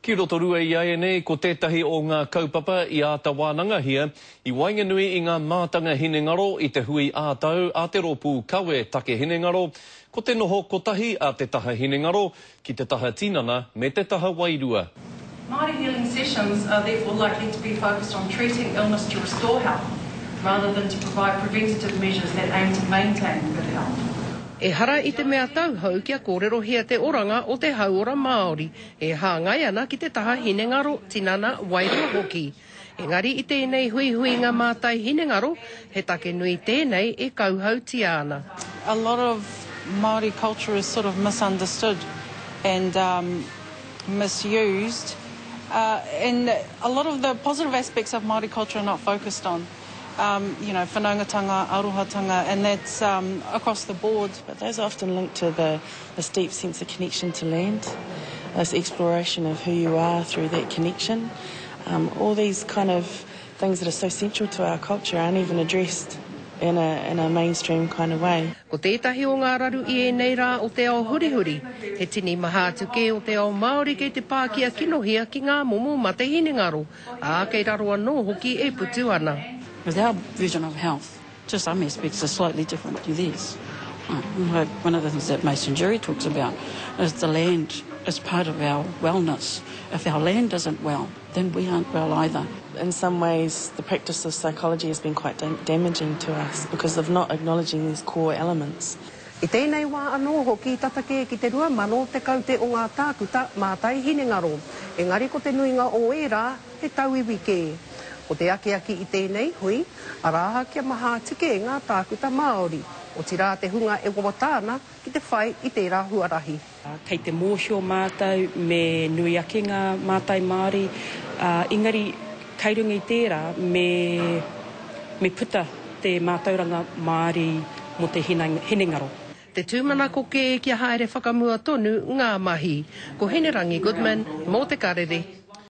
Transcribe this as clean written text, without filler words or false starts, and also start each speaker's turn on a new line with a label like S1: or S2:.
S1: Ki Rotorua iaianei, ko tētahi o ngā kaupapa i āta wānangahia i waenganui i ngā mātanga hinengaro i te hui ā-tau a te Rōpū Kawe Take Hinengaro, ko te noho kotahi a te taha hinengaro ki te taha tinana me te taha wairua.
S2: Māori healing sessions are therefore likely to be focused on treating illness to restore health, rather than to provide preventative measures that aim to maintain good health.
S3: Ehara i te mea tauhou kia kōrerohia te oranga o te hauora Māori e hāngai ana ki te taha hinengaro, tinana, wairua hoki. Engari i tēnei huihuinga mātai hinengaro, he take nui tēnei e kauhautia ana.
S2: A lot of Māori culture is sort of misunderstood and misused and a lot of the positive aspects of Māori culture are not focused on. You know, whanaungatanga, arohatanga and that's across the board.
S4: But those are often linked to the this deep sense of connection to land, this exploration of who you are through that connection. Um, all these kind of things that are so central to our culture aren't even addressed in a, in a mainstream kind of way.
S3: Ko tētahi o ngā raru i ēnei rā o te ao hurihuri, he tini maha atu kē o te ao Māori kei te pākia kinohia ki ngā momo mate hinengaro, ā, kei raro anō hoki e putu ana.
S5: With our version of health, to some aspects are slightly different to theirs. Like one of the things that Mason Durie talks about is the land is part of our wellness. If our land isn't well, then we aren't well either.
S4: In some ways, the practice of psychology has been quite damaging to us because of not acknowledging these core elements.
S3: I tēnei wā anō hoki tata kē ki te 2000 te kaute o ngā tākuta mātai hinengaro, engari ko te nuinga o ērā he tauiwi kē. Ko te akiaki i tēnei hui, arā, kia maha atu kē ngā tākuta Māori, otirā te hunga e wawata ana ki te whai i tērā huarahi.
S6: Kei te mōhio mātou me nui ake ngā mātai Māori, engari kei runga i tērā me, me puta te mātauranga Māori mō te hinengaro.
S3: Te tūmanako kē kia haere whakamua tonu ngā mahi. Ko Hinerangi Goodman mō Te Karere.